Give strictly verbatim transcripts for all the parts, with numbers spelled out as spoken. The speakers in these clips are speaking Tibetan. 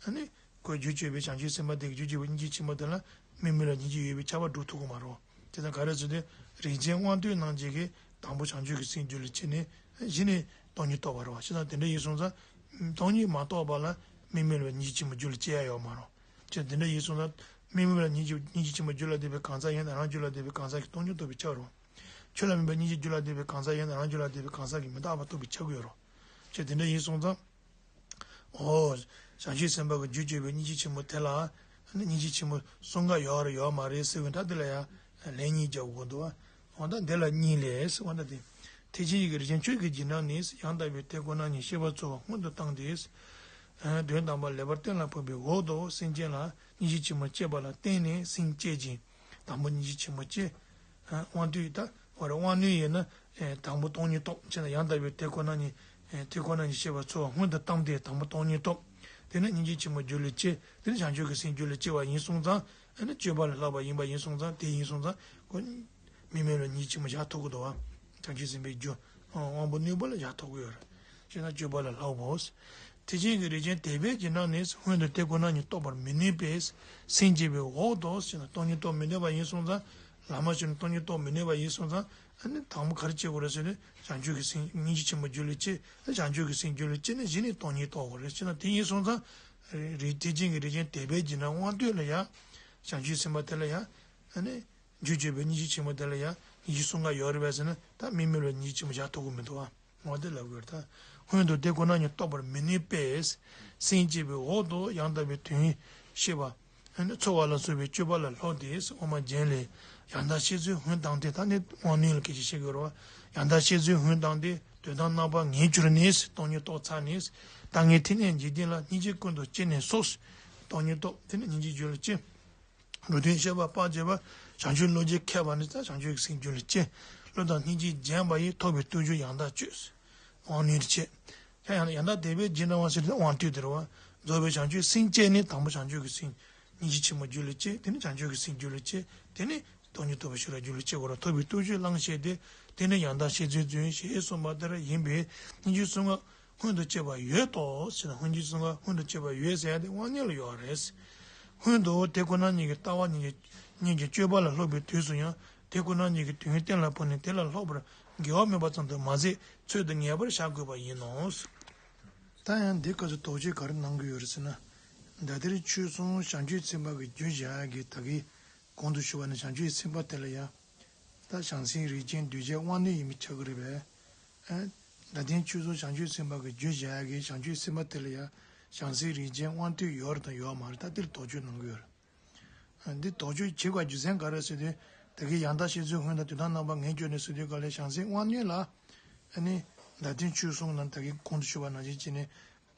ཨ་ནི་ཁོའི་རྒྱུ་སྤྱོད་པའི་བྱང་ཆུབ་སེམས་དཔའ་དེ་གི་རྒྱུ་སྤྱོད་པའི་སྙིང་རྗེ་ཆེན་པོ་དེ་ལ་དམིགས་མེད་ལ་སྙིང་རྗེ་ཡོད་པའི་ཁྱབ་པ་སྒྲུབ་ཐུབ་ཀྱི་མ་རེད། དེ་ཙང་ག་རེ་ཟེར་དུས་རིགས་ཅན་དབང་དུས་རྣམས་ཀྱིས་དང་པོ་བྱང་ཆུབ་ཀྱི་སེམས་རྒྱུད་ལ་སྐྱེས་ནས་གཞི་ནས་སྟོང་ཉིད་རྟོགས་པ་རེད་བ། བྱས་ཙང་དེ་འདྲ་ཡིན་སོང་ཙང་སྟོང་ཉིད་མ་རྟོགས་པ་ལ་དམིགས་མེད་ལ་སྙིང་རྗེ་ཆེན་པོ་རྒྱུད་ལ་སྐྱེ་ཡ་ཡོད་མ་རེད། ཅེས་དེ་འདྲ་ཡིན་སོང་ཙང་དམིགས་མེད་ལ་སྙིང་རྗེ་སྙིང་རྗེ་ཆེན་པོ་རྒྱུད་ལ་ལྡན་པའི་གང་ཟག་ཡིན་ན་རང་རྒྱུད་ལ་ལྡན་པའི་གང་ཟག་གིས་སྟོང་ཉིད་རྟོགས་པའི་ཆ་རེད། ཆོས་ལ་དམིགས་པའི་སྙིང་རྗེ་རྒྱུད་ལ་ལྡན་པའི་གང་ཟག་ཡིན་ན་རང་རྒྱུད་ལ་ལྡན་པའི་གང་ཟག་གིས་མི་རྟག་པ་རྟོགས་པའི་ཆ་གི་ཡོད་རེད། ཅེས་དེ་འདྲ་ཡིན་སོང་ཙང་། འོ། བྱང་ཆུབ་སེམས་དཔའ་གི་རྒྱུ་སྤྱོད་པའི་སྙིང་རྗེ་ཆེན་པོ་དེ་ལ། སྙིང་རྗེ་ཆེན་པོ་གསུམ་ཀ་ཡོད་རེད་ཡོད་མ་རེད་ཟེར་བའི་སྒྲ་དེ་ལ་ཡང་ལན་གཉིས་རྒྱག་དགོས་འདུག་འོ་ད་འདི་ལ་གཉིས་ལས་ཟེར་བ་འདྲ་སྟེ། ཐེག་ཆེན་གྱི་རིགས་ཅན་ཆོས་ཀྱི་བྱེ་བྲག་ནི། ཡང་དག་པའི་དེ་ཁོ་ན་ཉིད་ཤེས་པ་འཚོལ་བ་སྔོན་དུ་བཏང་སྟེ། དོན་དམ་པར་ལེགས་པར་གཏན་ལ་ཕབ་པའི་འོག་ཏུ་སེམས་ཅན་ལ་སྙིང་རྗེ་ཆེན་པོ་སྐྱེས་པ་ལ་བརྟེན་ནས་སེམས་བསྐྱེད་ཅིང་། དང་པོ་སྙིང་རྗེ་ཆེན་པོ་སྐྱེས། དབང་དུས་ད་བར་དབང་རྣོན་ཡིན་ན། དང་པོ་སྟོང་ཉིད་རྟོགས་བྱས་ན་ཡང་དག་པའི་དེ་ཁོ་ན་ཉིད། དེ་ཁོ་ན་ཉིད་ཤེས་པ་འཚོལ་བ་སྔོན་དུ་བཏང་སྟེ་དང་པོ་སྟོང་ཉིད་རྟོགས། དེ་ནས་སྙིང་རྗེ་ཆེན་པོ་རྒྱུད་ལ་སྐྱེས། དེ་ནས་བྱང་ཆུབ་ཀྱི་སེམས་རྒྱུད་ལ་སྐྱེ་བ་ཡིན་སོང་ཙང་། ཨ་ནི་སྤྱོད་པ་ལ་ལྷག་པ་ཡིན་པ་ཡིན་སོང་ཙང་དེ་ཡིན་སོང་ཙང་ཁོ། དམིགས་མེད་ལ་སྙིང་རྗེ་ཆེན་པོ་བཞག་ཐུབ་ཀྱི་འདུག་བ། བྱང་ཆུབ་སེམས་དཔའི་རྒྱུ། དབང་པོ་རྣོན་པོ་ལ་བཞག་ཐུབ་ཀྱི་ཡོད་རེད། ཞེ་ན་སྤྱོད་པ་ལ་ལྷག་པོ། ཐེག་ཆེན་གྱི་རིགས་ཅན་དད་པའི་བྱེ་བྲག་ནི། སྔོན་དུ་དེ་ཁོ་ན་ཉིད་རྟོགས་པར་མི་ནུས་པས་སེམས་བསྐྱེད་པའི་འོག་ཏུ་ཞེ་ན་སྟོང་ཉིད་རྟོགས་མི་ནུས་པ་ཡིན་སོང་ཙང་། ལམ་མ་ཞུགས་ནས་སྟོང་ཉིད་རྟོགས་མི་ནུས་པ་ཡིན་སོང་ཙང་། ཨ་ནི་དང་པོ་ག་རེ་བྱེད་དགོས་རེད་ཟེར་ན་བྱང་ཆུབ་ཀྱི་སེམས་སྙིང་རྗེ་ཆེན་པོ་རྒྱུད་ལ་སྐྱེས། བྱང་ཆུབ་ཀྱི་སེམས་རྒྱུད་ལ་སྐྱེས་ནས་གཞི་ནས་སྟོང་ཉིད་རྟོགས་དགོས་རེད། ཞེ་ན་དེ་ཡིན་སོང་ཙང་། རིགས་ཐེག་ཆེན་གྱི་རིགས་ཅན་དད་པའི་བྱེ་བྲག་དབང་དུས་ལ་ཡང་། བྱང་ཆུབ་སེམས་དཔའ་དེ་ལ་ཡང་། ཨ་ནི། རྒྱུ་སྤྱོད་པའི་སྙིང་རྗེ་ཆེན་པོ་དེ་ལ་ཡང་སྙིང་རྗེ་གསུམ་ཀ་ཡོད་རེད་པས་ཟེར་ན་ད་དམིགས་མེད་ལ་སྙིང་རྗེ་ཆེན་པོ་བཞག་ཐུབ་ཀྱི་མི་འདུག་ཨ། འོ་དེ་ལབ་དགོས་རེད་ད། སྔོན་དུ་དེ་ཁོ་ན་ཉིད་རྟོགས་པར་མི་ནུས་པས། སེམས་བསྐྱེད་པའི་འོག་ཏུ་ཡང་དག་པའི་དོན་ཤེས་པ། ཨ་ནི་འཚོལ་བ་ལ་སོགས་པའི་སྤྱོད་པ་ལ་ལྷག་སྟེ། དབུ་མ་རྒྱན་ལས། ཡང་དག་ཤེས་ཚུལ་ཧུན་བཏང་སྟེ། ད་ནི་དབང་རྣོན་ལ་སྐད་ཆ་བཤད་དགོས་རེད་བ། ཡང་དག་ཤེས་ཚུལ་ཧུན་བཏང་སྟེ། དོན་དམ་རྣམ་པར་ངེས་གྱུར་ནས། སྟོང་ཉིད་རྟོགས་ཚར་ནས། ད་ངས་ཐེག་གནས་འཇིག་རྟེན་ལ། སྙིང་རྗེ་ཀུན་ཏུ་སྐྱེས་ནས་སོ། སྟོང་ཉིད་རྟོགས། དེ་ནི་སྙིང་རྗེ་རྒྱུད་ལ་སྐྱེས། འགྲོ་དོན་ཤེས་པ་སྤང་བྱེད་པ། བྱང་ཆུབ་བློ་རྒྱས་མཁས་པ་ནི་ད་བྱང་ཆུབ་ཀྱི་སེམས་རྒྱུད་ལ་སྐྱེས། བློ་དང་སྙིང་རྗེས་བརྒྱན་པ་ཡིས། ཐོབ་པའི་སྟོབས་བཅུ་ཡང་དག་སྤྱོད། དབང་རྣོན་དུ་བྱེད། ཡང་ཡང་དག་དད་པའི་བྱེ་བྲག་དབང་ཟེར་དུས་དབང་དུས་དེ་རེད་བ། རྫོགས་པའི་བྱང་ཆུབ་སེམས་བསྐྱེད་ནས་དང་པོ་བྱང་ཆུབ་ཀྱི་སེམས། སྙིང་རྗེ་ཆེན་པོ་རྒྱུད་ལ་སྐྱེས། དེ་ནས་བྱང་ཆུབ་ཀྱི་སེམས་རྒྱུད་ལ་སྐྱེས། དེ་ནས་སྟོང་ཉིད་རྟོགས་པའི་ཤེས་རབ་རྒྱུད་ལ་སྐྱེ་དགོས་རེད། ཐོབ་པའི་སྟོབས་བཅུ་བླང་བྱས་ཏེ། དེ་ནས་ཡང་དག་ཤེས་ཚུལ་རྫུན་ཞེས་གསུངས་པ་ལྟར་ཡིན་པས་སྙིང་རྗེ་གསུམ་ཀ་སྔོན་དུ་སྐྱེས་པ་ཡོད་དོ་ཞེ་ན། སྙིང་རྗེ་གསུམ་ཀ་སྔོན་དུ་སྐྱེས་པ་ཡོད་ཟེར་ཡ་དེ་དབང་རྣོན་ལ་ཡོད་རེད། སྔོན་དུ་དེ་ཁོ་ན་ཉིད་ཀྱི་ལྟ་བ་ཉིད་ཀྱི་ཉིད་ཀྱི་སྤྱོད་པ་ལ་སློབ་པའི་དུས་སུ་ཡང་དེ་ཁོ་ན་ཉིད་ཀྱི་དོན་གཏན་ལ་ཕབ་ནས་དེ་ལ་སློབ་པར་དགེ་བ་སྨོན་པ་ཙམ་དུ་མ་ཟད་ཚོད་དུ་ངེས་པར་བྱ་དགོས་པ་ཡིན་ནོ། ད་ཡང་འདི་སྐབས་སུ་དོགས་གཅོད་ག་རེ་གནང་གི་ཡོད་རེད་ཟེར་ན། ད་ལྟར་ཆོས་གསུམ་བྱང་ཆུབ་སེམས་དཔའ་གི་རྒྱུ་བྱ་ཡག་གི་ད་གིན་གོང་དུ་ཞུས་པ་ནི་བྱང་ཆུབ་སེམས་དཔའ་དེ་ལ་ཡང་། ད་བྱང་སེམས་རིགས་ཅན་གདུལ་བྱའི་དབང་རྣོན་ཡིན་པའི་ཆ་གི་རེད་པས། ཨ། ད་ལྟའི་ཆོས་གསུམ་བྱང་ཆུབ་སེམས་དཔའ་གི་རྒྱུ་བྱ་ཡག་གི་བྱང་ཆུབ་སེམས་དཔའ་དེ་ལ་ཡང་བྱང་སེམས་རིགས་ཅན་དབང་དུས་ཡོད་རེད་དང་ཡོད་མ་རེད། ད་འདིར་དོགས་གཅོད་གནང་གི་ཡོད་རེད། ཨ། འདི་དོགས་གཅོད་བྱེད་དགོས་རྒྱུ་མཚན་ག་རེ་ཟེར་དུས། ད་གིན་ཡང་དག་ཤེས་ཚུལ་ཧུན་དང་དོན་དམ་རྣམ་པར་ངེས་གྱུར་ནས་ཟེར་དུས་ག་ལས་བྱང་སེམས་དབང་རྣོན་ལ། ཨ་ནི། ད་ལྟའི་ཆོས་གསུམ་ནང་ད་གིན་གོང་དུ་ཞུས་པ་ནང་བཞིན་བྱས་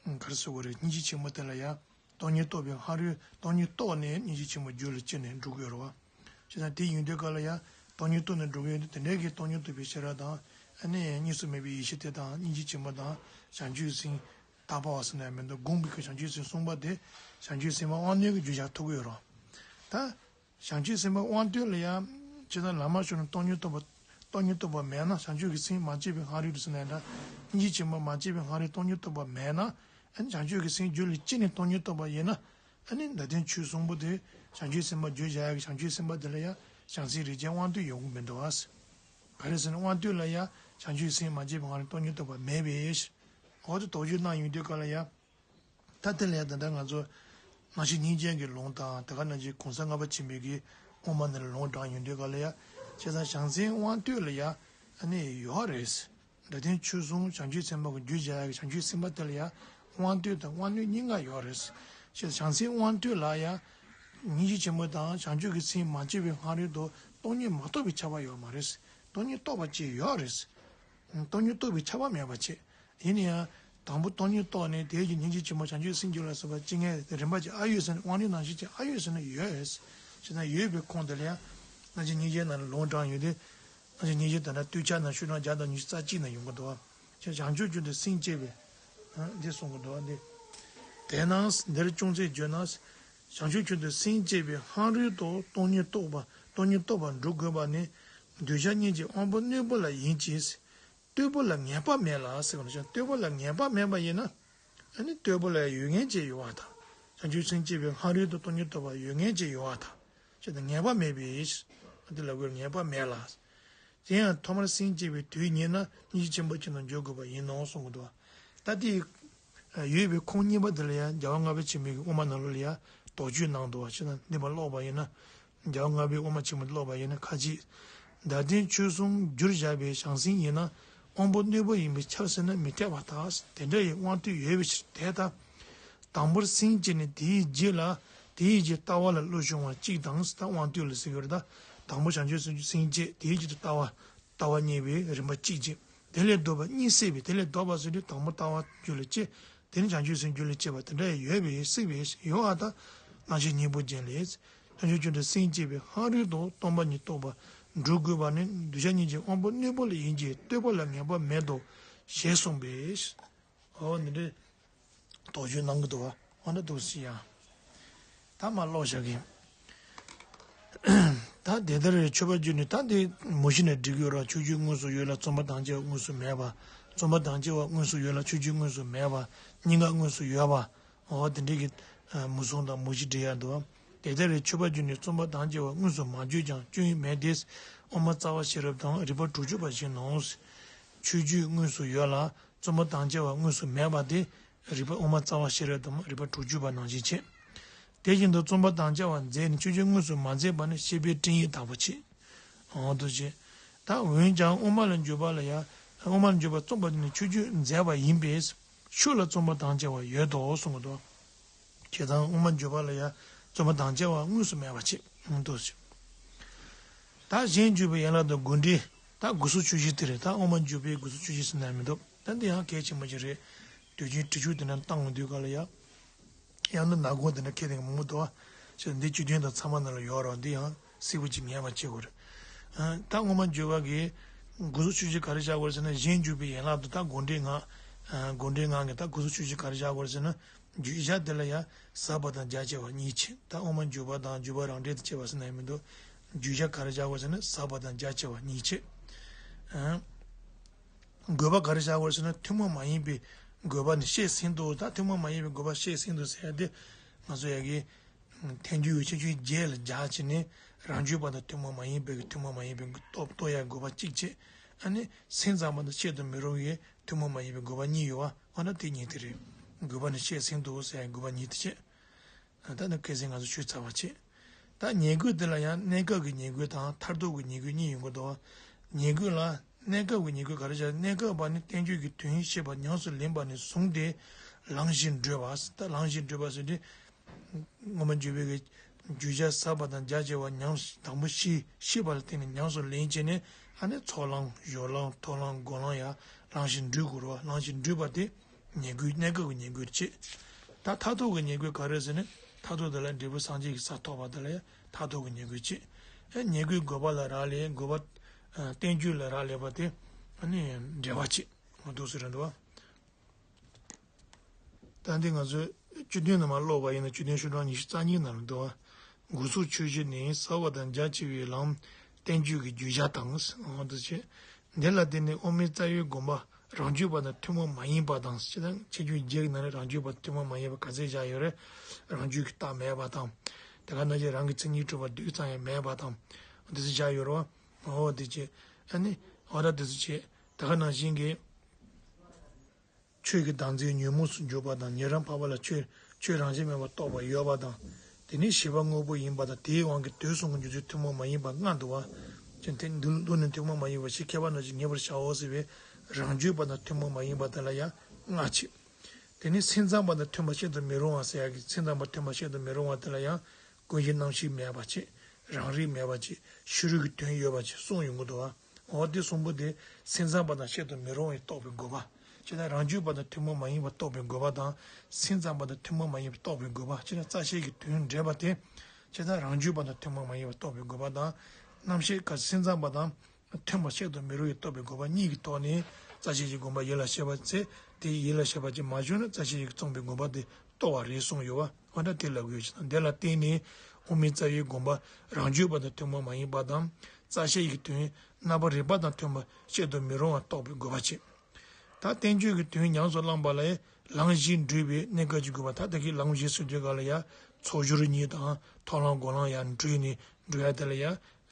ནས། ག་རེ་ཟེར་དགོས་རེད། སྙིང་རྗེ་ཆེན་མོ་དེ་ལ་ཡང་། སྟོང་ཉིད་རྟོགས་པའི་སྔ་རོལ་སྟོང་ཉིད་རྟོགས་ནས་སྙིང་རྗེ་ཆེན་མོ་རྒྱུད་ལ་སྐྱེས་ནས་འགྲོ་དགོས་རེད་བ། བྱས་ཙང་དེ་ཡིན་དུས་ག་ལ་ཡང་སྟོང་ཉིད་རྟོགས་ནས་འགྲོ་གི་ཡོད་དུས་དེ་འདྲའི་གི་སྟོང་ཉིད་རྟོགས་པའི་ཤེས་རབ་དང་། ཨ་ནི་གཉིས་སུ་མེད་པའི་ཡེ་ཤེས་དེ་དང་སྙིང་རྗེ་ཆེན་མོ་དང་བྱང་ཆུབ་སེམས་དག་པ་བ་ཟེར་ན་ཡང་མི་འདུག་དགོངས་པའི་གི་བྱང་ཆུབ་སེམས་གསུངས་པ་དེ་བྱང་ཆུབ་སེམས་དབང་རྣོན་གྱི་རྒྱུ་བྱ་ཐུབ་ཀྱི་ཡོད་རེད་བ། ད། བྱང་ཆུབ་སེམས་དཔའི་དབང་དུས་ལ་ཡང་། ཇི་ལྟར་ལམ་མ་ཞུགས་ན་སྟོང་ཉིད་རྟོགས་པ། སྟོང་ཉིད་རྟོགས་པ་མེད་ན་བྱང་ཆུབ་ཀྱི་སེམས་མ་སྐྱེས་པའི་སྔ་རོལ་དུ་ཟེར་ན་ཡང་འདྲ། སྙིང་རྗེ་ཆེན་པོ་མ་སྐྱེས་པའི་སྔ་རོལ་སྟོང་ཉིད་རྟོགས་པ་མེད་ན། ཨ་ནི་བྱང་ཆུབ་ཀྱི་སེམས་རྒྱུད་ལ་སྐྱེས་ནས་སྟོང་ཉིད་རྟོགས་པ་ཡིན་ན། ཨ་ནི་ད་ལྟའི་ཆོས་གསུམ་པོ་དེ་བྱང་ཆུབ་སེམས་དཔའ་རྒྱུད་བྱ་ཡག་གི་བྱང་ཆུབ་སེམས་དཔའ་དེ་ལ་ཡང་བྱང་སེམས་རིགས་ཅན་དབང་དུས་ཡོང་གི་མི་འདུག་ཨ། ག་རེ་ཟེར་ན་དབང་དུས་ལ་ཡང་བྱང་ཆུབ་སེམས་མ་སྐྱེས་པའི་སྔ་རོལ་སྟོང་ཉིད་རྟོགས་པ་མེད་པས། འོ་དེ་དོགས་གཅོད་གནང་ཡོང་དུས་ག་ལ་ཡང་། ད་དེ་ལས་ད་ལྟ་ང་ཚོ་སྔ་ཕྱི་གཉིས་ཆར་གྱི་ལུང་དང་དེ་ག་ནང་བཞིན་གོང་ས་ལྔ་པ་ཆེན་པོའི་གི་དབུ་མ་ནས་ལུང་དྲངས་ཡོང་དུས་ག་ལ་ཡ། བྱས་ཙང་བྱང་སེམས་དབང་དུས་ལ་ཡ་ཨ་ནི་ཡོད་རེད། ད་ཐེངས་ཆོས་གསུམ་བྱང་ཆུབ་སེམས་དཔའ་གི་རྒྱུད་བྱ་ཡག་གི་བྱང་ཆུབ་སེམས་དཔའ་དེ་ལ་ཡ་དབང་དུས་དང་དབང་རྣོན་གཉིས་ཀ་ཡོད་རེད། བྱས་ཙང་བྱང་སེམས་དབང་དུས་ལ་ཡ་སྙིང་རྗེ་ཆེན་པོ་དང་བྱང་ཆུབ་ཀྱི་སེམས་མ་སྐྱེས་པའི་སྔ་རོལ་དུ་སྟོང་ཉིད་མ་རྟོགས་པའི་ཁྱབ་པ་ཡོད་མ་རེད། སྟོང་ཉིད་རྟོགས་པ་ཅིག་ཡོད་རེད། སྟོང་ཉིད་རྟོགས་པའི་ཁྱབ་པ་མེད་པ་བྱས། ཡིན་ན་ཡང་། དང་པོ་སྟོང་ཉིད་རྟོགས་ནས་དེའི་རྒྱུ་སྙིང་རྗེ་ཆེན་པོ་བྱང་ཆུབ་སེམས་རྒྱུད་ལ་སོགས་པ་སྤྱི་ངན་རིམ་པ་ཅིག་ཨ་ཡོད་ཟེར་ན་དབང་རིགས་ནང་བཞིན་ཅིག་ཨ་ཡོད་ཟེར་ན་ཡོད། བྱས་ཙང་ཡོད་པའི་ཁུངས་དེ་ལ་ཡང་། སྔ་ཕྱི་སྙིང་རྗེའི་ནང་ལ་ལུང་དྲངས་ཡོད་དེ། སྔ་ཕྱི་སྙིང་རྗེ་དེ་འདྲ་སྟོད་ཆ་ནང་ཤོག་གྲངས་བརྒྱ་དང་ཉི་ཤུ་རྩ་གཅིག་ནང་ཡོང་གི་འདུག་བ། བྱས་བྱང་ཆུབ་ཀུན་ཏུ་སེམས་བསྐྱེད་པའི། འདི་གསུང་གི་འདུག་བ་འདི། དེས་ན་འདིར་ཅུང་ཟད་བརྗོད་ན། བྱང་ཆུབ་ཀུན་ཏུ་སེམས་བསྐྱེད་པའི་སྔ་རོལ་དུ་སྟོང་ཉིད་རྟོགས་པ་སྟོང་ཉིད་རྟོགས་པར་འགྲོ་དགོས་པ་ནི། གདུལ་བྱ་སྙིང་རྗེ་དབང་པོ་རྣོན་པོ་ལ་ཡིན་གྱི། རྟོལ་པོ་ལ་ངེས་པ་མེད་ལ་ཟེར་བ་ནི་རྟོལ་པོ་ལ་ངེས་པ་མེད་པ་ཡིན་ན། ཨ་ནི་རྟོལ་པོ་ལ་ཡོད་ངེས་ཅིག་ཡོད་པ་དང་། བྱང་ཆུབ་སེམས་བསྐྱེད་པའི་སྔ་རོལ་དུ་སྟོང་ཉིད་རྟོགས་པ་ཡོད་ངེས་ཅན་ཡོད་པར་ཐལ། ཅེས་དང་ངེས་པ་མེད་པས། འདི་ལ་དགོས་ངེས་པ་མེད་ལ། དེ་ཡང་ཐོག་མར་སེམས་བསྐྱེད་པའི་དུས་ཉིད་ན་སྙིང་རྗེ་ཆེན་པོ་ཅན་དུ་འགྱུར་དགོས་པ་ཡིན་ནོ་གསུངས་འདུག། ད་དེ་ཡོད་པའི་ཁུངས་གཉིས་པ་དེ་ལ་ཡང་རྒྱལ་བ་ལྔ་པ་ཆེན་པོའི་དབུ་མ་ནང་ལོགས་ལ་ཡང་དོགས་གཅོད་གནང་འདུག་བ། ཅེས་ན་འདི་མ་ཀློག་པ་ཡིན་ན། རྒྱལ་བ་ལྔ་པའི་དབུ་མ་ཆེན་པོ་ཀློག་པ་ཡིན་ན་ཁ་ཅིག་བདག་ལྟའི་ཆོས་གསུམ་བསྒྱུར་བཞག་པའི་བྱང་སེམས་ཡིན་ན་དབང་པོ་རྣོན་པོ་ཡིན་པས་ཁྱབ་ཟེར་ན་མི་འཐད་པར་ཐལ། དེ་འདྲ་ཡི་དབང་དུ་ཡོད་པའི་ཕྱིར། དེ་ལྟར་དང་པོར་སེམས་བསྐྱེད་ནས་དེའི་རྗེས་ལ་དེའི་རྗེས་ལྟ་བ་ལ་བློ་སྦྱོང་བ་གཅིག་དང་། ད་དབང་དུ་ལ་ཟེར་གྱི་རེད། ད་དང་པོ་བྱང་ཆུབ་སེམས་བསྐྱེད། དེའི་རྗེས་ལ་ལྟ་བ་ལྟ་བ་གཉིས་པའི་རིམ་པ་གཅིག་བྱས། དེ་ལས་ལྡོག་པ་གཉིས་སད་པས། དེ་ལས་ལྡོག་པ་ཟེར་དུས་དང་པོ་ལྟ་བ་རྒྱུད་ལ་སྐྱེས། དེ་ནས་བྱང་ཆུབ་སེམས་རྒྱུད་ལ་སྐྱེས་པ་དེ་འདྲ་ཡང་ཡོད་པས་སྲིད་པས་ཡོད་པར་ཐལ། རྣམ་བཤད་སྙིང་པོ་ཅན་ལས། བྱང་ཆུབ་ཀྱི་སེམས་བསྐྱེད་པའི་སྔ་རོལ་དུ་སྟོང་པ་ཉིད་རྟོགས་པར་འགྲོ་དགོས་པ་ནི་གདུལ་བྱ་སྙིང་རྗེ་དབང་པོ་རྣོན་པོ་ལ་ཡིན་གྱི་ལྟོས་པ་ལ་ངེས་པ་མེད་དོ་ཞེས་གསུངས་པས། འོ་འདི་འདྲའི་དོགས་གཅོད་གནང་གི་འདུག་བ། འོ་འདྲ་འདུག་སྲིད་ཡ། ད་མ་ཀློག་བཞག་གི། ད་དེ་ལྟར་མཆོད་པ་བརྗོད་ནས། ད་འདི་མུ་བཞི་ནས་འགྲིག་གི་ཡོད་ར། ཆོས་བརྒྱུད་དངོས་སུ་ཡོད་ལ་བརྩོན་པ་དང་བཅས་པ་དངོས་སུ་མེད་པ། བརྩོན་པ་དང་བཅས་པ་དངོས་སུ་ཡོད་ལ་ཆོས་བརྒྱུད་དངོས་སུ་མེད་པ། གཉིས་ཀ་དངོས་སུ་ཡོད་པ། འོ་དེ་འདྲའི་གི་མུ་གསུམ་དང་མུ་བཞི་འགྲིག་ཡ་འདུག། དེ་ལྟར་མཆོད་པ་བརྗོད་ནས་བརྩོན་པ་དང་བཅས་པ་དངོས་སུ་མ་བརྗོད་ཀྱང་སྐྱོན་མེད་དེ། དབུ་མ་རྩ་བ་ཤེས་རབ་དང་རིགས་པ་དྲུག་ཅུ་པ་བཞིན་ནོ། ཆོས་བརྒྱུད་དངོས་སུ་ཡོད་ལ་བརྩོན་པ་དང་བཅས་པ་དངོས་སུ་མེད་པ་དེ། རིགས་པ་དབུ་མ་རྩ་བ་ཤེས་རབ་དང་རིགས་པ་དྲུག་ཅུ་པ་ནང་བཞིན་བྱེད། དེ་བཞིན་དུ་བརྩོན་པ་དང་བཅས་པ་མཛད་ནས་ཆོས་བརྒྱུད་དངོས་སུ་མ་མཛད་པ་ནི་བཤད་པའི་སྤྲིང་ཡིག་ལྟ་བུ་བྱེད། འོ་འདུག་བྱེད། ད་འོན་ཀྱང་དབུ་མ་ལ་འཇུག་པ་ལ་ཡང་། དབུ་མ་ལ་འཇུག་པ་རྩོམ་པ་ནི་ཆོས་བརྒྱུད་མཛད་པ་ཡིན་པས་ཤུགས་ལ་བརྩོན་པ་དང་བཅས་པ་ཡོད་དོ་གསུངས་འདུག། བྱས་ཙང་དབུ་མ་འཇུག་པ་ལ་ཡང་བརྩོན་པ་དང་བཅས་པ་དངོས་སུ་མེད་པ་བྱེད། འོ་འདུག་བྱེད། ད་གཞན་འཇུག་པའི་ཡན་ལག་དང་དགོངས་འགྲེལ། ད་དགུ་གསུམ་ཆོས་བཞི་དེ་རེད། ད་དབུ་མ་འཇུག་པའི་དགུ་གསུམ་ཆོས་བཞི་ཟེར་ན་མི་འདུག། ད་འདི་ཡང་གལ་ཆེན་པོ་ཅིག་རེད། དུས་རྒྱུན་དྲི་ཆུ་དེ་འདྲ་བཏང་འོང་དུས་ག་ལ་ཡ། ཡང་ན་ནག་གོང་དེ་འདྲ་ཁྱེར་དེ་མང་པོ་འདུག་བ། ཞེས་འདི་བཅུད་དོན་དང་ཚང་མ་ནང་ལ་ཡོད་རོགས། འདི་ཡང་གསལ་པོ་ཅིག་ངེས་པ་བྱེད་དགོས་རེད། ད་དབུ་མ་འཇུག་པ་གི་དགུ་གསུམ་ཆོས་བཞི་ག་རེ་བཞག་དགོས་ཟེར་ན། གཞན་འཇུག་པའི་ཡན་ལག་ཏུ་ད་དགོངས་འགྲེལ་ངག། དགོངས་འགྲེལ་ངག་གི་ད་དགུ་གསུམ་ཆོས་བཞི་ག་རེ་བཞག་དགོས་ཟེར་ན། བརྗོད་བྱ་དེ་ལ་ཡང་ཟབ་པ་དང་རྒྱ་ཆེ་བ་གཉིས་བྱེད། ད་དབུ་མ་འཇུག་པ་དང་འཇུག་པ་རང་འགྲེལ་དུ་བྱས་པ་ཟེར་ན་ཡང་མི་འདུག། བརྗོད་བྱ་ག་རེ་བཞག་དགོས་ཟེར་ན་ཟབ་པ་དང་རྒྱ་ཆེ་བ་གཉིས་བྱེད། དགོས་པ་ག་རེ་བཞག་དགོས་ཟེར་ན་ཐུན་མོང་མ་ཡིན་པའི་དགོས་པ་ནི་བཤད་ཟིན་ཏོ། ད་ཐུན་མོང་མ་ཡིན་པའི་དགོས་པ་བཤད་ཟིན་ཏོ་ཟེར་ཡ་དེ་ང་ཚོ་ཡ་གི་ཐལ་འགྱུར་ཡོད་ཆེ་ཆུང་བརྒྱད་ལ་སྦྱར་བྱས་ནས། རང་རྒྱུད་པ་དང་ཐུན་མོང་མ་ཡིན་པའི་ཐུན་མོང་མ་ཡིན་པའི་སྟོབས་རྟོགས་ཡ་དགོས་པ་གཅིག་བྱེད། ཨ་ནི་སེམས་ཙམ་པ་དང་བཤད་དུ་མི་རུང་བའི་ཐུན་མོང་མ་ཡིན་པའི་དགོས་པ་གཉིས་ཡོད་བ། འོ་ན་དེ་གཉིས་དེ་རེད། དགོས་པ་ནི་བཤད་ཟིན་ཏོ་ཟེར་ཡ་དགོས་པ་གཉིས་དེ་བྱེད། ད་ནི་ཁ་སང་ང་ཚོ་ཞུས་ཚར་བ་བྱེད། ད་ཉེས་དགོས་དེ་ལ་ཡང་གནས་སྐབས་ཀྱི་ཉེས་དགོས་དང་མཐར་ཐུག་གི་ཉེས་དགོས་གཉིས་ཡོང་གི་འདུག། ཉེས་དགོས་ལ་གནས་སྐབས་ཀྱི་ཉེས་དགོས་ག་རེ་བྱ། གནས་སྐབས་པ་ནི་བསྟན་བཅོས་ཀྱི་དོན་ཤེས་པ་ཉམས་སུ་ལེན་པ་ནས་བཟུང་སྟེ་ལམ་བཞིན་བགྲོད་པ། ད་ལམ་བཞིན་བགྲོད་པ་ཟེར་དུས། དབུ་མ་འཇུག་པའི་གི་བརྗོད་བྱ་ཟབ་པ་དང་རྒྱ་ཆེ་བ་ཉམས་སུ། དང་པོ་ཤེས་ཤེས་པ་ལ་བརྟེན་ནས་ཉམས་སུ་ལེན་བྱས་ནས། ཨ་ནི་ཚོགས་ལམ་སྦྱོར་ལམ་མཐོང་ལམ་སྒོམ་ལམ་ཡ་ལམ་བཞིན་བགྲོད་དགོས་རེད་བ། ལམ་བཞིན་བགྲོད་པ་དེ། ཉེས་དགོས། གནས་སྐབས་ཀྱི་ཉེས་དགོས་བྱེད། ད་མཐར་ཐུག་གི་ཉེས་དགོས་ག་རེ་ཟེར་ན། མཐར་ཐུག་དེ་ལ་འབྲས་བུ་སངས་རྒྱས་ཀྱི་ས་ཐོབ་པ་དེ་ལ་ཡང་མཐར་ཐུག་གི་ཉེས་དགོས་བྱེད། ཨེ་ཉེས་དགོས་དགོས་པ་ལ་རག་ལས། དགོས་པ་ཨ་བསྟན་བཅོས་ལ་རག་ལས་པ་དེ་ཨ་ནི་འབྲེལ་བ་བྱེད། འོ་འདུག་སེ་རེད་འདུག་བ། ད་འདི་ང་ཚོས་བཅུད་དོན་ནང་མ་ཀློག་པ་ཡིན་ན་བཅུད་དོན་ཤོག་གྲངས་ཉི་ཤུ་རྩ་གཉིས་ནང་ལ་འདུག་བ། དགུ་གསུམ་ཆོས་བཞི་ནི་ཟབ་པ་དང་རྒྱ་ཆེ་བའི་ལམ་བསྟན་བཅོས་ཀྱི་བརྗོད་བྱ་དང་། འོ་འདུག་བྱེད། འདི་ལ་བརྟེན་ནས་དབུ་མའི་རྩ་བའི་དགོངས་པ་རང་རྒྱུད་པ་དང་ཐུན་མོང་མ་ཡིན་པ་དང་། ཅེས་དང་ཆེ་ཆུང་བརྒྱད་ཀྱི་ནང་ནས་རང་རྒྱུད་པ་དང་ཐུན་མོང་མ་ཡིན་པ་ག་ཚད་བཞག་ཡོད་རེད། རང་རྒྱུད་ཀྱི་རྟགས་མེད་པ་དང་། དེ་ག་ནང་བཞིན་རང་གི་མཚན་ཉིད་གྲུབ་པ་རྡུལ་ཙམ་ཡང་མེད་པ་དང་། འདི་ཚོ་བཞག་ཡོད་རེད་བ། འོ་འདི་བྱེད། ཨ་ནི་འོ་ད་འདི་ཚོ་བྱེད། དེ་ག་ནང་བཞིན་གྱི། ཆོས་ཀྱི་བདག་འཛིན་ཉོན་མོངས་སུ་འཇུག་པ་དང་། ཉན་རང་འཕགས་པ་ལ་ཆོས་ཆོས་རང་བཞིན་མེད་པར་རྟོགས་པ་ཡོད་པ་དང་། དེ་ནི་ཤེས་པ་དངོས་པོ་ཡིན་པ་དང་། དེའི་དབང་གིས་དུས་གསུམ་གྱི་འཇུག་ཚུལ་ཐུན་མོང་མ་ཡིན་པ་ལྔ་འདུག་བ། ཅན་དེ་འདི་ལུགས་ནི་ཐུན་མོང་མ་ཡིན་པ་ཞིག་མཁས་པ་རྣམས་ཀྱིས་ངེས་པར་བྱའོ་ཟེར་བའི་རང་རྒྱུད་པ་དང་ཐུན་མོང་མ་ཡིན་པ་དེ་ལ་ཡང་ལྔ་བྱེད། དེ་ནི་སེམས་ཙམ་པ་དང་མཐུན་པ་བཤད་དུ་མི་རུང་བ་ཟེར་ཡག་གི། སེམས་ཙམ་པ་མཐུན་པ་བཤད་དུ་མི་རུང་བ་དེ་ལ་ཡང་ཀུན་གཞི་རྣམ་ཤེས་མེད་པ་བྱེད། རང་རིག་མེད་པ་བྱེད། ཕྱི་རོལ་གྱི་དོན་ཡོད་པ་བྱེད་གསུངས་ཡོང་གི་འདུག་བ། འོ་དེ་གསུམ་པོ་དེ་སེམས་ཙམ་པ་དང་བཤད་དུ་མི་རུང་བའི་རྟོགས་པའི་དགོས་པ། ཅེས་དང་རང་རྒྱུད་པ་དང་ཐུན་མོང་མ་ཡིན་པ་རྟོགས་པའི་དགོས་པ་དང་། སེམས་ཙམ་པ་དང་ཐུན་མོང་མ་ཡིན་པ་རྟོགས་པའི་དགོས་པ། ཅེས་དང་རྩ་ཤེས་ཀྱི་དོན་འགྲེལ་པ་དེ། ཅེས་དང་རང་རྒྱུད་པ་དང་ཐུན་མོང་མ་ཡིན་པ་རྟོགས་པའི་དགོས་པ་དང་། རྣམ་ཤེས་ཀ་སེམས་ཙམ་པ་དང་མཐུན་པ་བཤད་དུ་མི་རུང་བའི་རྟོགས་པའི་དགོས་པ་གཉིས་ཀྱི་ཐོག་ནས་རྩ་ཤེས་ཀྱི་དགོངས་པ་ཡིད་ལ་བྱེད་པ་ཚེ། དེ་ཡིད་ལ་བྱེད་པ་ཅིག་མ་བྱུང་ན་རྩ་ཤེས་ཀྱིས་རྩོམ་པའི་དགོངས་པ་དེ་རྟོགས་པ་རེད་གསུངས་ཡོད་བ། འོ་ན་དེ་ལ་དགོས་ཅི་དང་། དེ་ལ་བརྟེན་ནས་དབུ་མའི་རྩ་བའི་དགོངས་པ་རང་རྒྱུད་པ་དང་ཐུན་མོང་མ་ཡིན་པ་དང་། རྩ་ཤེས་ཀྱི་དོན་རྣམ་པར་རིག་པ་དང་མཐུན་པ་བཤད་དུ་མི་རུང་བ་རྟོགས་པའི་དགོས་པ་བྱེད། ད་བསྟན་བཅོས་ཀྱི་དོན་ཉམས་སུ་བླངས་པ་ལ་ ལམ་བཞི་འགྲུལ་པའི་གནས་སྐབས་ཀྱི་དགོས་པ། ད་ལྟ་གི་ལམ་བཞི་ཟེར་དུས་ག་ལ་ཡ་ཚོགས་སྦྱོར་གཉིས་དང་ཐོག་ལམ་འགོ་ལམ་ཡར་འགྲུལ་ནས་འགྲོ་ཡ་དེ་ལ་ཡ་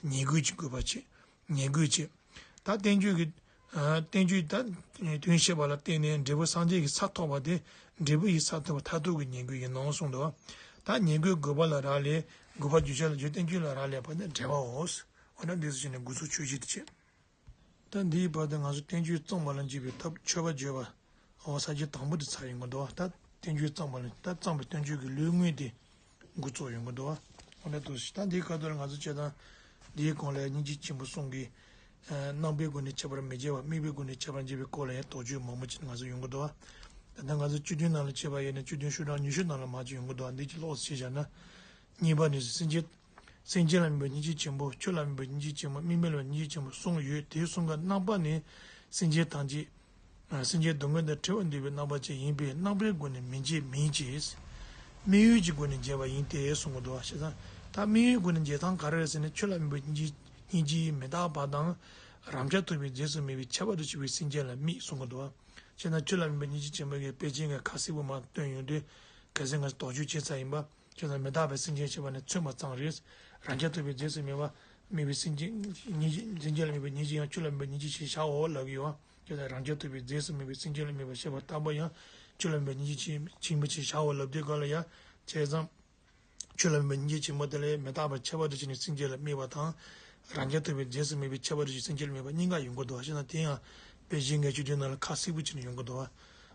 ཉེས་དགོས་ཀྱི་དགོས་པ་བྱེད། ཉེས་དགོས་བྱེད། ད་བསྟན་བཅོས་ཀྱི་ཨ་བསྟན་བཅོས་ད་དོན་བཤད་པ་ལ་བརྟེན་ནས་འབྲས་བུ་སངས་རྒྱས་ཀྱི་ས་ཐོབ་པ་དེ་འབྲས་བུ་ཡི་ས་ཐོབ་པ་མཐར་ཐུག་གི་ཉེས་དགོས་ཡིན་ནོ་གསུངས་འདུག་ད་ཉེས་དགོས་དགོས་པ་ལ་རག་ལས། དགོས་པ་རྒྱུ་ཆ་ལ་རྒྱུ་བསྟན་བཅོས་ལ་རག་ལས་པ་ནི་འབྲེལ་བའོ། འོ་ན་འདི་ཚོ་བྱས་ནས་འགོ་ཚུགས་ཆོས་བཞི་དེ་བྱེད། ད་འདིའི་བར་དུ་ང་ཚོ་བསྟན་བཅོས་གཙང་བ་ལ་འཇུག་པའི་ཐབས་མཆོད་པ་བརྗོད་པ། འོ་ས་བཅད་དང་པོ་དེ་ཚར་ཡོང་གི་འདུག་ད་བསྟན་བཅོས་གཙང་བ་ལ་ད་གཙང་བའི་བསྟན་བཅོས་ཀྱི་ལུས་དངོས་དེ་འགོ་བཙུགས་ཡོང་གི་འདུག་འོ་ན་དུ་ཞིག་ད་འདིའི་ཁ་ཐོག་ལ་ང་ཚོ་བྱེད་སྟངས་འདིའི་གོང་ལ་སྙིང་རྗེ་ཆེན་པོ་གསུམ་གྱི་རྣམ་པའི་སྒོ་ནས་ཁྱད་པར་མི་འབྱེད་པ། དམིགས་པའི་སྒོ་ནས་ཁྱད་པར་འབྱེད་པའི་སྐོར་ལ་ཡང་དོགས་གཅོད་མང་པོ་ཅིག་ང་ཚོ་ཡོང་གི་འདུག་ད་ལྟ་ང་ཚོ་བཅུད་བསྡུས་ནང་ལ་བྱས་པ་ཡིན་ན་བཅུད་བསྡུས་ཤོག་གྲངས་ཉི་ཤུ་ནང་ལ་མར་ཅིག་ཡོང་གི་འདུག་འདི་ཅིག་ལོགས་སུ་བྱས་བཞག་ན། གཉིས་པ་ནི་སེམས་ཅན། སེམས་ཅན་ལ་དམིགས་པའི་སྙིང་རྗེ་ཆེན་པོ། ཆོས་ལ་དམིགས་པའི་སྙིང་རྗེ་ཆེན་པོ། དམིགས་མེད་ལ་དམིགས་པའི་སྙིང་རྗེ་ཆེན་པོ་གསུམ་ཡོད། དེ་གསུམ་ཀ་རྣམ་པ་ནི་སེམས་ཅན་ཐམས་ཅད། སེམས་ཅན་སྡུག་བསྔལ་དང་བྲལ་བར་འདོད་པའི་རྣམ་པ་ཅན་ཡིན་པས་རྣམ་པའི་སྒོ་ནས་མི་འབྱེད་མིན་གྱི། དམིགས་ཡུལ་གྱི་སྒོ་ནས་འབྱེད་པ་ཡིན་ཏེ་གསུང་གི་འདུག་བ། བྱས་ཙང་ད་དམིགས་ཡུལ་སྒོ་ནས་འབྱེད་སྟངས་ག་རེ་རེད་ཟེར་ན། ཆོས་ལ་དམིགས་པའི་སྙིང་རྗེ་སྙིང་རྗེ་ཡིས་མི་རྟག་པ་དང་རང་རྐྱ་ཐུབ་པའི་རྫས་སུ་དམིགས་པའི་ཁྱད་པར་དུ་ཕྱེ་བའི་སེམས་ཅན་ལ་དམིགས་གསུང་གི་འདུག་བ། བྱས་ན་ཆོས་ལ་དམིགས་པའི་སྙིང་རྗེ་ཆེན་པོ་གི་དཔེ་ཅན་གྱི་ཁ་གསལ་པོ་མར་སྟོན་ཡོང་དུས་གལ་སྲིད་ང་ཚོ་དོགས་གཅོད་བྱེད་ཚར་ཡིན་པ། བྱས་ཙང་མི་རྟག་པའི་སེམས་ཅན་ཞེས་པ་ནི་མཚོན་པ་ཙམ་རེད། རང་རྐྱ་ཐུབ་པའི་རྫས་སུ་དམིགས་པ་དམིགས་པའི་སེམས་ཅན་སྙིང་རྗེ་སེམས་ཅན་ལ་དམིགས་པའི་སྙིང་རྗེ་ཡང་ཆོས་ལ་དམིགས་པའི་སྙིང་རྗེ་ཞེས་བྱའོ་ལབ་ཀྱི་ཡོད། ཁྱོད་དང་རང་རྐྱ་ཐུབ་པའི་རྫས་སུ་དམིགས་པའི་སེམས་ཅན་ལ་དམིགས་པ་ཞེས་པ་ལྟ་བུ་ཡང་ཆོས་ལ་དམིགས་པའི་སྙིང་རྗེ་ཆེན་པོ་ཞེས་བྱའོ་ལབ་དུས་ག་ལ་ཡང་བྱས་ཙང་། ཆོས་ལ་དམིགས་པའི་སྙིང་རྗེ་ཆེན་པོ་དེ་ལས་མི་རྟག་པའི་ཁྱད་པར་དུ་བྱས་ནས་སེམས་ཅན་ལ་དམིགས་པ་དང་། རང་རྐྱ་ཐུབ་པའི་རྫས་སུ་དམིགས་པའི་ཁྱད་པར་དུ་བྱས་སེམས་ཅན་ལ་དམིགས་པ་གཉིས་ཀ་ཡོང་གི་འདུག་བ། བྱས་ན་དེ་ཡང་དཔེ་གཞན་གྱི་བཅུད་བསྡུས་ནང་ལ་ཁ་གསལ་པོ་བྱས་ནས་ཡོང་གི་འདུག་བ།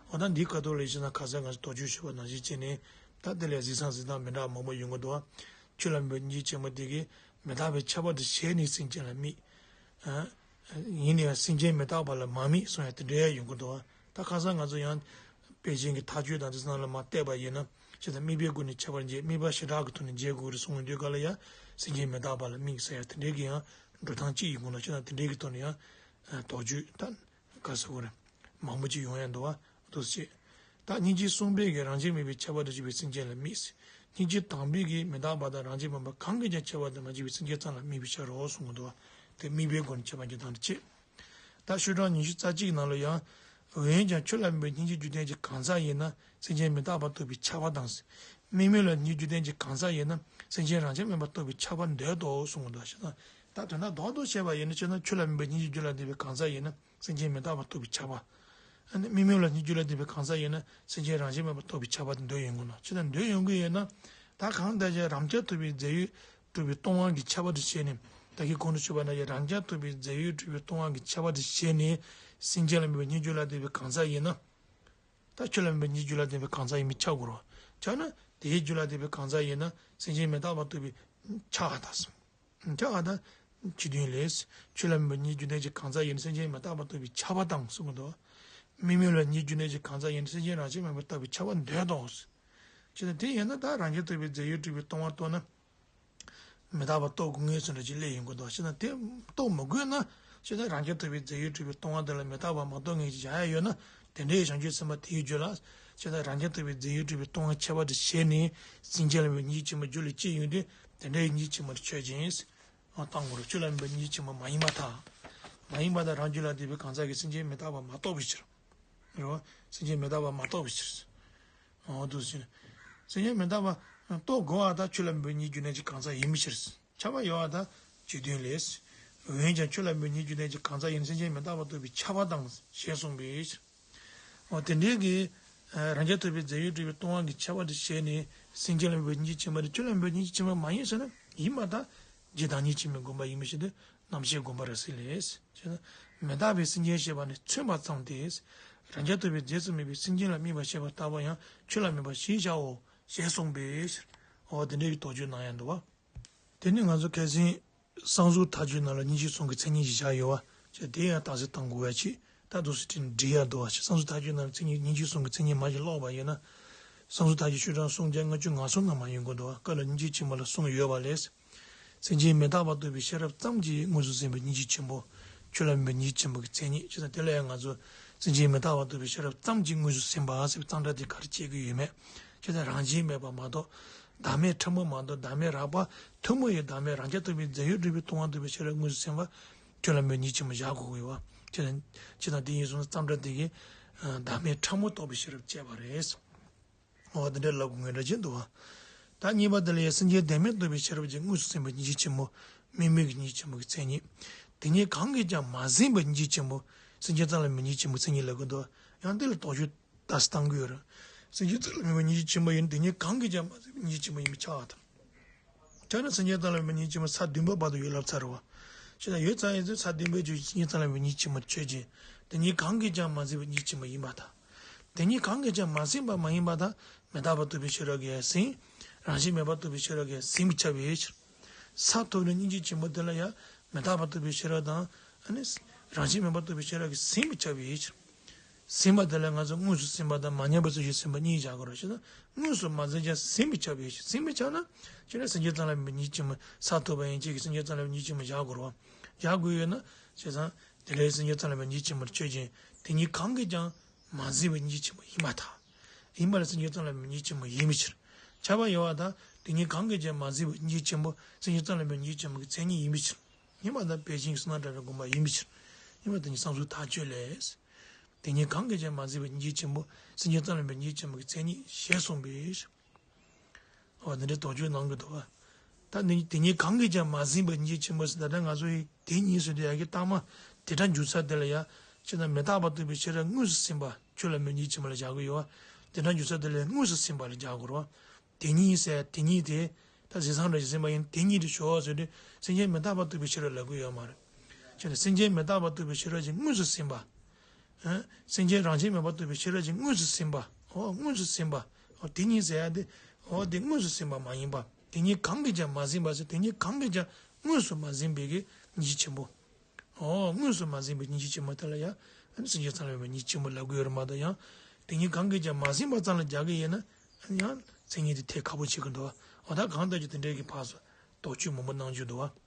འོ་ད་འདིའི་ཁ་ཐོག་ལ་བྱས་ན་ཁ་སང་ང་ཚོ་དོགས་གཅོད་ཞུས་པ་ནང་བཞིན་བྱས་ནས་ད་དེ་ལས་གཟིགས་སྟངས་གཟིགས་སྟངས་མི་འདྲ་མང་པོ་ཡོང་གི་འདུག་བ། ཆོས་ལ་དམིགས་པའི་སྙིང་རྗེ་ཆེན་པོ་དེ་གིས་མི་རྟག་པའི་ཁྱད་པར་དུ་བྱས་ནས་སེམས་ཅན་ལ་དམིགས། ཡིན་ནའང་སེམས་ཅན་མི་རྟག་པ་ལ་མ་དམིགས་གསུང་ཡ་དེ་འདྲའི་ཡོང་གི་འདུག་བ། ད་ཁ་སང་ང་ཚོ་ཡང་དཔེ་ཅན་གྱི་མཐའ་དཔྱོད་དང་དེ་ཚོ་ནང་ལ་མར་བལྟས་པ་ཡིན་ན། ཇི་ལྟར་དམིགས་པའི་སྒོ་ནས་ཁྱད་པར་འབྱེད། དམིགས་པ་བྱེ་བྲག་གི་ཐོག་ནས་འབྱེད་དགོས་རེད་གསུང་དུས་ག་ལ་ཡང་སེམས་ཅན་མི་རྟག་པ་ལ་དམིགས་ཟེར་ཡ་དེ་འདྲའི་གི་ཡང་འགྲོ་སྟངས་གཅིག་ཡིན་དགོས་ན། ཇི་ལྟར་དེ་འདྲའི་གི་ཐོག་ནས་ཡང་དོགས་གཅོད་ད་ག་ཟེར་དགོས་རེད། མང་པོ་ཅིག་ཡོང་ཡ་འདུག་བ། འདུག་སེ་བྱས། ད་སྙིང་རྗེ་གསུམ་པའི་གི་རང་རྐྱ་དམིགས་པའི་ཁྱད་པར་དུ་བྱས་པའི་སེམས་ཅན་ལ་དམིགས། སྙིང་རྗེ་དང་པོའི་གི་མི་རྟག་པ་དང་རང་རྐྱ་མིན་པ་གང་གིས་ཀྱང་ཁྱད་པར་དུ་མ་བྱས་པའི་སེམས་ཅན་ཙམ་ལ་དམིགས་པའི་ཕྱིར་རོ་གསུང་གི་འདུག་བ། དེ་དམིགས་པའི་སྒོ་ནས་ཁྱད་པར་འབྱེད་སྟངས་དེ་བྱེད། ད་ཤོག་གྲངས་ཉི་ཤུ་རྩ་གཅིག་ནང་ལ་ཡང་། འོན་ཀྱང་ཆོས་ལ་དམིགས་པའི་སྙིང་རྗེའི་རྒྱུ་ལྡན་གྱི་གང་ཟག་ཡིན་ན་སེམས་ཅན་མི་རྟག་པ་རྟོགས་པའི་ཁྱབ་པ་དང་། དམིགས་མེད་ལ་སྙིང་རྗེའི་རྒྱུ་ལྡན་གྱི་གང་ཟག་ཡིན་ན་སེམས་ཅན་རང་རྐྱ་མིན་པ་རྟོགས་པའི་ཁྱབ་པ་འདོད་དོ་གསུང་གི་འདུག་བ། ཞེ་ན། ད་དོན་དག་རྡོག་རྡོག་བཤད་པ་ཡིན་ན། ཆོས་ན་ཆོས་ལ་དམིགས་པའི་སྙིང་རྗེའི་རྒྱུ་ལ་ལྡན་པའི་གང་ཟག་ཡིན་ན་སེམས་ཅན་མི་རྟག་པ་རྟོགས་པའི་ཁྱབ་པ། ཨ་ནི་དམིགས་མེད་ལ་སྙིང་རྗེ་རྒྱུ་ལ་ལྡན་པའི་གང་ཟག་ཡིན་ན་སེམས་ཅན་རང་རྐྱ་མིན་པ་རྟོགས་པའི་ཁྱབ་པ་དེ་འདོད་ཡོང་གི་ན། ཅི་ལྟར་འདོད་ཡོང་གི་ཡོད་ན། ད་གང་ལྟར་ཀྱང་རང་རྐྱ་ཐུབ་པའི་རྫས་ཡོད་གྲུབ་པའི་སྟོང་པ་གི་ཁྱད་པར་དུ་བྱས་ནས། ད་གིན་གོང་དུ་ཞུས་པ་ནང་བཞིན་རང་རྐྱ་ཐུབ་པའི་རྫས་ཡོད་གྲུབ་པའི་སྟོང་པ་གི་ཁྱད་པར་དུ་བྱས་ནས་སེམས་ཅན་ལ་དམིགས་པའི་སྙིང་རྗེ་རྒྱུ་ལ་ལྡན་པའི་གང་ཟག་ཡིན་ན། ད་ཆོས་ལ་དམིགས་པའི་སྙིང་རྗེ་རྒྱུ་ལ་ལྡན་པའི་གང་ཟག་ཡིན་མིན་ཁྱབ་དགོས་རེད། ཁྱབ་ན་དེའི་རྒྱུ་ལ་ལྡན་པའི་གང་ཟག་ཡིན་ན་སེམས་ཅན་མི་རྟག་པ་རྟོགས་པའི་ཁྱབ་པ་དང་། ཁྱབ་པ་དང་། ཆོས་དོན་ལས། ཆོས་ལ་དམིགས་པའི་སྙིང་རྒྱུ་ལྡན་གྱི་གང་ཟག་ཡིན་ན་སེམས་ཅན་མི་རྟག་པ་རྟོགས་པའི་ཁྱབ་པ་དང་གསུངས་པ་དང་། དམིགས་མེད་ལ་སྙིང་རྒྱུ་ལྡན་གྱི་གང་ཟག་ཡིན་ན་སེམས་ཅན་རང་རྐྱ་མིན་པ་རྟོགས་པའི་ཁྱབ་པ་འདོད་དོ། ཅེས་དང་དེ་ཡིན་ན་ད་རང་རྐྱ་ཐུབ་པའི་རྫས་ཡོད་གྲུབ་པའི་སྟོང་པ་རྟོགས་ན། མི་རྟག་པ་རྟོགས་དགོས་ངེས་སུ་འདྲ་ཅིག་སླེབས་ཡོང་གི་འདུག་ཅེས་དང་དེ་རྟོགས་མི་དགོས་ན། ཅེས་དང་རང་རྐྱ་ཐུབ་པའི་རྫས་ཡོད་གྲུབ་པའི་སྟོང་པ་དེ་ལ་མི་རྟག་པ་མ་རྟོགས་ངེས་ཅིག་བཞག་ཡ་ཡོད་ན། དེ་འདྲའི་བྱང་ཆུབ་སེམས་དཔའ་དེའི་རྒྱུད་ལ། ཅེས་དང་རང་རྐྱ་ཐུབ་པའི་རྫས་ཡོད་གྲུབ་པའི་སྟོང་པ་ཁྱད་པར་དུ་བྱས་ནས་སེམས་ཅན་ལ་དམིགས་པའི་སྙིང་རྗེ་ཆེན་པོ་རྒྱུད་ལ་སྐྱེས་ཡོང་དུས་དེ་འདྲའི་སྙིང་རྗེ་ཆེན་པོ་ལ་ཆོས་ཅན། ཨ། བཏང་དགོས་རེད། ཆོས་ལ་དམིགས་པའི་སྙིང་རྗེ་ཆེན་པོ་མ་ཡིན་པར་ཐལ། མ་ཡིན་པར་ཐལ་རང་རྒྱུད་ལ་ལྡན་པའི་གང་ཟག་གིས་སེམས་ཅན་མི་རྟག་པ་མ་རྟོགས་པའི་ཕྱིར། རེད་བ། སེམས་ཅན་མི་རྟག་པ་མ་རྟོགས་པའི་ཕྱིར། འོ་འདུག་ཟེར་ན། སེམས་ཅན་མི་རྟག་པ་རྟོགས་དགོས་པ་དང་ཆོས་ལ་དམིགས་པའི་སྙིང་རྒྱུ་ལྡན་གྱི་གང་ཟག་ཡིན་པའི་ཕྱིར། ཁྱབ་པ་ཡོད་པ་དང་ཆོས་དོན་ལས། འོན་ཀྱང་ཆོས་ལ་དམིགས་པའི་སྙིང་རྒྱུ་ལྡན་གྱི་གང་ཟག་ཡིན་ན་སེམས་ཅན་མི་རྟག་པ་རྟོགས་པའི་ཁྱབ་པ་དང་ཞེས་གསུངས་པའི་ཕྱིར། འོ་དེ་འདྲའི་གི། རང་རྐྱ་ཐུབ་པའི་རྫས་ཡོད་གྲུབ་པའི་སྟོང་པ་གི་ཁྱད་པར་དུ་བྱས་ནས་སེམས་ཅན་ལ་དམིགས་པའི་སྙིང་རྗེ་ཆེན་པོ་དེ་ཆོས་ལ་དམིགས་པའི་སྙིང་རྗེ་ཆེན་པོ་མ་ཡིན་ཟེར་ན་ཡིན་པར་ཐལ། རྗེ་བདག་ཉིད་ཀྱིས་མི་བསྒོམ་པ་ཡིན་པའི་ཕྱིར་ཏེ། རྣམ་ཤེས་བསྒོམ་པ་རེད་ཟེར་ལས། ཅེས་ན། མི་རྟག་པའི་སེམས་ཅན་ཞེས་པ་ནི་མཚོན་པ་ཙམ་སྟེ། རང་རྐྱ་ཐུབ་པའི་རྫས་སུ་དམིགས་པའི་སེམས་ཅན་ལ་དམིགས་པ་ཞེས་པ་ལྟ་བུ་ཡང་ཆོས་ལ་དམིགས་པ་ཞེས་བྱའོ། ཞེས་གསུངས་པའི་ཕྱིར། འོ་དེ་འདྲའི་གི་དོགས་གཅོད་གནང་ཡ་འདུག་བ། དེ་ནི་ང་ཚོ་ཁ་སང་། བསམ་གཟུགས་ཐག་གཅོད་ནང་ལ་སྙིང་རྗེ་གསུམ་གྱི་མཚན་ཉིད་ཅིག་བཞག་ཡོད་པ། ཅེས་དེ་ཡང་རྟགས་གསལ་བཏང་དགོས་པ་ཅིག་ད་དུ་སུ་དྲིན་འགྲིག་ཡ་འདུག་པ་ཅིག་བསམ་གཟུགས་ཐག་གཅོད་ནང་ལ་མཚན་ཉིད་སྙིང་རྗེ་གསུམ་གྱི་མཚན་ཉིད་མ་ཞིག་ཀློག་པ་ཡིན་ན། བསམ་གཟུགས་ཐག་གཅོད་ཤོག་གྲངས་སུམ་བརྒྱ་ལྔ་བཅུ་ང་གསུམ་ནང་མ་ཡོང་གི་འདུག་པ། བཀའ་ལ་སྙིང་རྗེ་ཆེན་པོ་ལ་གསུམ་ཡོད་པ་ལས། སེམས་ཅན་མི་རྟག་པ་རྟོགས་པའི་ཤེས་རབ་ཙམ་གྱིས་དངོས་སུ་ཟིན་པའི་སྙིང་རྗེ་ཆེན་པོ། ཆོས་ལ་དམིགས་པའི་སྙིང་རྗེ་ཆེན་པོ་གི་མཚན་ཉིད་ཅེས་དང་དེ་ལ་ཡང་ང་ཚོ། སེམས་ཅན་མི་རྟག་པ་རྟོགས་པའི་ཤེས་རབ་ཙམ་གྱིས་དངོས་སུ་ཟིན་པ་ཟེར་བའི་གཙང་སྦྲ་དེ་ག་རེ་བྱེད་ཀྱི་ཡོད་མེད། ཅེས་དང་རང་བཞིན་མེད་པ་མ་གཏོགས། བདག་མེད་ཕྲ་མོ་མ་གཏོགས་བདག་མེད་རགས་པ། ཐུན་མོང་བའི་བདག་མེད་རང་རྐྱ་ཐུབ་པའི་རྫས་ཡོད་གྲུབ་པའི་སྟོང་པ་རྟོགས་པའི་ཤེས་རབ་དངོས་སུ་ཟིན་པ། ཁྱོད་ལ་དམིགས་པའི་སྙིང་རྗེ་ཆེན་པོ་བཞག་དགོས་ཀྱི་ཡོད་པ། ཅེས་དང་། ཅེས་དང་དེ་ཡིན་སོང་ན་བརྩམས་སྒྲ་དེ་གིས། བདག་མེད་ཕྲ་མོ་རྟོགས་པའི་ཤེས་རབ་སྐྱེས་པ་རེད། འོ་དེ་འདྲའི་ལབ་དགོས་ངེས་འདྲ་ཅིག་འདུག་བ། ད་གཉིས་པ་དེ་ལ་ཡང་སེམས་ཅན་བདག་མེད་རྟོགས་པའི་ཤེས་རབ་ཀྱི་དངོས་སུ་ཟིན་པའི་སྙིང་རྗེ་ཆེན་པོ། དམིགས་མེད་ཀྱི་སྙིང་རྗེ་ཆེན་པོ་གི་མཚན་ཉིད། དེ་གཉིས་གང་གིས་ཀྱང་མ་ཟིན་པའི་སྙིང་རྗེ་ཆེན་པོ། སེམས་ཅན་ཙམ་ལ་དམིགས་པའི་སྙིང་རྗེ་ཆེན་པོའི་མཚན་ཉིད་ལབ་ཀྱི་འདུག་ཡང་དེ་ལ་དོགས་གཅོད་ད་སྟོན་གྱི་ཡོད་རེད། སེམས་ཅན་ཙམ་ལ་དམིགས་པའི་སྙིང་རྗེ་ཆེན་པོ་ཡིན་དེ་གཉིས་གང་གིས་ཀྱང་མ་ཟིན་པའི་སྙིང་རྗེ་ཆེན་པོ་ཡིན་པས་ཁྱབ་པ་དང་། ཁྱོད་ནི་སེམས་ཅན་ཙམ་ལ་དམིགས་པའི་སྙིང་རྗེ་ཆེན་པོ་ས་བདུན་པ་བར་དུ་ཡོད་ལབ་ཚར་བ། ཞེ་ན་ཡོད་ཙང་ཡིན་ཚེ་ས་བདུན་པའི་རྒྱུད་ཀྱི་སེམས་ཅན་ཙམ་ལ་དམིགས་པའི་སྙིང་རྗེ་ཆེན་པོ་ཆོས་ཅན། དེ་གཉིས་གང་གིས་ཀྱང་མ་ཟིན་པའི་སྙིང་རྗེ་ཆེན་པོ་ཡིན་པར་ཐལ། དེ་གཉིས་གང་གིས་ཀྱང་མ་ཟིན་པ་མ་ཡིན་པར་ཐལ། མི་རྟག་པ་རྟོགས་པའི་ཤེས་རབ་ཀྱིས་ཟིན། རང་བཞིན་མེད་པ་རྟོགས་པའི་ཤེས་རབ་ཀྱིས་ཟིན་པར་ཁྱབ་པའི་ཕྱིར། ས་ཐོབ་ནས་སྙིང་རྗེ་ཆེན་པོ་དེ་ལ་ཡང་མི་རྟག་པ་རྟོགས་པའི་ཤེས་རབ་དང་། ཨ་ནི། རང་བཞིན་མེད་པ་རྟོགས་པའི་ཤེས་རབ་ཀྱིས་ཟིན་པར་ཁྱབ་པའི་ཕྱིར། ཟིན་པ་དེ་ལ་ང་ཚོ་དངོས་སུ་ཟིན་པ་དང་མ་ཉམས་པའི་ཚུལ་གྱིས་ཟིན་པ་གཉིས་བཞག་དགོས་རེད་ཞེ་ན། དངོས་སུ་མ་ཟིན་ཀྱང་ཟིན་པར་ཁྱབ་པའི་ཕྱིར། ཟིན་པར་ཁྱབ་ན་ཁྱོད་ནི་སེམས་ཅན་ཙམ་ལ་དམིགས་པའི་སྙིང་རྗེ་ཆེན་པོ་ས་ཐོབ་པ་ཡན་ཆད་ཀྱི་སེམས་ཅན་ཙམ་ལ་དམིགས་པའི་སྙིང་རྗེ་ཆེན་པོ་བཞག་དགོས་རེད་བ། བཞག་དགོས་ཡོད་ན་བྱས་ཙང་དེ་འདྲའི་སེམས་ཅན་ཙམ་ལ་དམིགས་པའི་སྙིང་རྗེ་ཆེན་པོ་ཆོས་ཅན། དེ་གཉིས་གང་གིས་ཀྱང་མ་ཟིན་པའི་སྙིང་རྗེ་ཆེན་པོ་ཡིན་པར་ཐལ། ཡིན་པ་ལ་སེམས་ཅན་ཙམ་ལ་དམིགས་པའི་སྙིང་རྗེ་ཆེན་པོ་ཡིན་པའི་ཕྱིར། ཁྱབ་པ་ཡོད་པར་ཐལ། དེ་གཉིས་གང་གིས་ཀྱང་མ་ཟིན་པའི་སྙིང་རྗེ་ཆེན་པོ་སེམས་ཅན་ཙམ་ལ་དམིགས་པའི་སྙིང་རྗེ་ཆེན་པོ་གི་མཚན་ཉིད་ཡིན་པའི་ཕྱིར། ཡིན་པར་ཐལ། དཔལ་ཆེན་གྱི་བསོད་ནམས་གྲགས་པའི་དགོངས་པ་ཡིན་པའི་ཕྱིར། ཡིན་པ་དེ་ཉིད་བསམ་གཟུགས་ཐག་ཆོད་ལས། དེ་གཉིས་གང་གིས་ཀྱང་མ་ཟིན་པའི་སྙིང་རྗེ་ཆེན་པོ་སེམས་ཅན་ཙམ་ལ་དམིགས་པའི་སྙིང་རྗེ་ཆེན་པོ་གི་མཚན་ཉིད་ཞེས་གསུངས་པའི་ཕྱིར། འོ་དེ་འདྲའི་དོགས་གཅོད་གནང་གི་འདུག་བ། ད་ནི་དེ་གཉིས་གང་གིས་ཀྱང་མ་ཟིན་པའི་སྙིང་རྗེ་ཆེན་པོ་ཟེར་ད་ལྟ་ང་ཚོ་ཡི་དེ་གཉིས་ཟེར་དུས་ཡ་གི་རྟགས་མ་དེ་སྒྲ་འཇུག་ས་དེ་ལ་ཡ། ཅེ་ན་མི་རྟག་པ་རྟོགས་པའི་ཤེས་རབ་དངོས་སུ་ཟིན་པ་ཆོས་ལ་དམིགས་པའི་སྙིང་རྗེ་ཆེན་པོ་ལ་བཞག་གི་ཡོད་བ། དེ་སྒྲ་འཇུག་ས་དེ་ལ་དངོས་སུ་ཟིན་པ་ལ་བཞག་དགོས་རེད་བ། དེ་གཉིས་ཟེར་དེ་གཉིས་དེ་ད་ཟིན་སང་འདྲ་ཞིག་ཟིན་པ་ཡིན་དེ་གཉིས་དེ་ཞོག་ཟེར་དུས་སེམས་ཅན་མི་རྟག་པ་རྟོགས་པའི་ཤེས་རབ་ལབ་གི་ཡོད་མ་རེད། ཅེ་ན་སེམས་ཅན་མི་རྟག་པ་རྟོགས་པའི་ཤེས་རབ་ཀྱིས་དངོས་སུ་ཟིན་པ། སེམས་ཅན་རང་བཞིན་མེད་པར་རྟོགས་པའི་ཤེས་རབ་ཀྱིས་དངོས་སུ་ཟིན་པ། འོ་དངོས་སུ་ཟིན་པ། འོ་དེ་གཉིས་ཟེར་ཡ་དེ། འོ་དེ་དངོས་སུ་ཟིན་པ་མ་ཡིན་པ། དེ་གཉིས་གང་གིས་ཀྱང་མ་ཟིན་པ་ཟེར་དེ་གཉིས་གང་གིས་ཀྱང་དངོས་སུ་མ་ཟིན་པའི་གི་སྙིང་རྗེ་ཆེན་པོ། འོ་དངོས་སུ་མ་ཟིན་པའི་སྙིང་རྗེ་ཆེན་པོ་དེ་ལ་ཡང་སེམས་ཅན་ཚང་ལ་ཡོད་པའི་སྙིང་རྗེ་ཆེན་པོ་ལབ་གི་ཡོད་རེད་མ་གཏོགས་ཡང་། དེ་གཉིས་གང་གིས་ཀྱང་མ་ཟིན་པ་ཙམ་ལ་རྒྱག་གི་ཡིན་ན། ཡང་མཚན་ཉིད་དེ་ཐེ་ཁག་པོ་བྱེད་ཀྱི་འདུག་འོ་ད་གང་ལྟར་གྱི་དེ་འདྲའི་གི་ཕར་ཚུར་དོགས་གཅོད་མང་པོ་གནང་རྒྱུ་འདུག་བ།